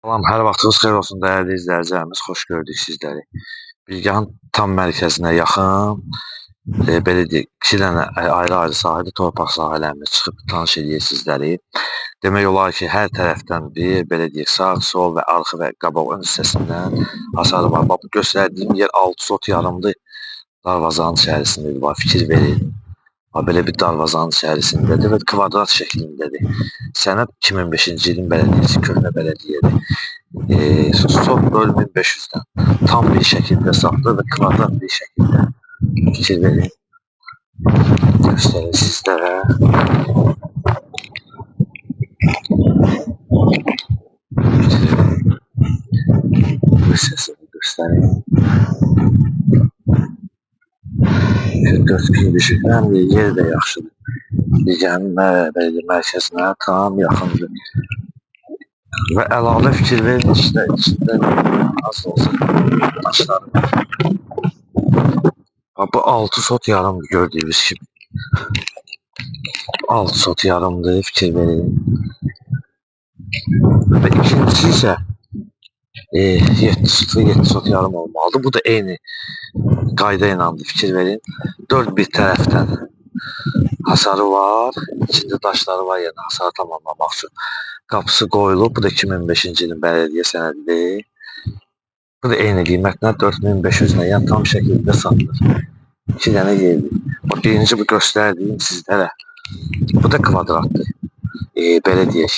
Salam, hər vaxtınız xeyir olsun dəyərli izləyicilərimiz, xoş gördük sizləri. Bilgahın tam mərkəzinə yaxın, belə deyək, iki dənə ayrı-ayrı sahədə torpaq sahələrimiz çıxıb tanış eləyir sizləri. Demək olar ki, hər tərəfdən bir, belə deyək, sağ, sol və arxa və qabaq ön hissəsindən hasarı var. Bax, bu göstərdiyim yer 6 sot yarımdır. Darvazanın içərisindədir, bax, fikir verin. Bax, belə bir darvazanın içərisindədir və kvadrat şəklindədir. Sənəd 2005-ci ilin bələdiyyəsi, köhnə bələdiyyədir. Sot 4500-dən tam bir şəkildə satılır və kvadrat bir şəkildə fikir verin. Göstərir sizlərə. Fikir verin. Bu hissəsini göstərim. 44 düşük. Həm də yer də yaxşıdır. Bilgənin bələdiyyə mərkəzinə tam yaxındır. Və əlavə fikir verin, içində az da olsa daşları var. Bax, bu 6 sot yarımdır gördüyünüz kimi. 6 sot yarımdır, fikir verin. Və ikincisi isə 7 sot və 7 sot yarım olmalıdır. Bu da eyni qayda ilandır, fikir verin. Dörd bir tərəfdən hasarı var, içində daşları var, yəni hasarı tamamlamaq üçün. Qapısı qoyulub, bu da 2005-ci ilin bələdiyyə sənədidir. Bu da eyni qiymətlə 4500-lə, yəni tam şəkildə satılır. İki dənə yerdir. Bax, birinci bu göstərdiyim sizlərə. Bu da kvadratdır. Belə deyək.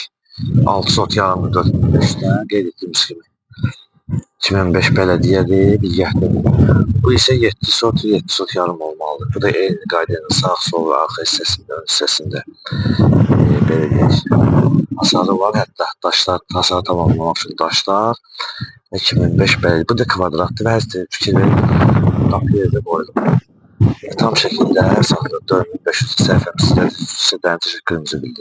6 sot yarımdır 4500-dən, qeyd etdiyimiz kimi. 2005 bələdiyyədir, Bilgəhdədir. Bu isə 7 sot, 7 sot yarım olmalıdır. Bu da eyni qayda ilə sağ, sol və arxa hissəsində, ön hissəsində belə deyək. Hasarı var, hətta daşlar, hasarı tamamlamaq üçün daşlar. 2005 bələdiyyə. Bu da kvadratdır və hər fikir verin, qapı yerdə qoyulub. Tam şəkildə satılır 4500 səhifəm sizlərə təşəkkürümüzü bildirir.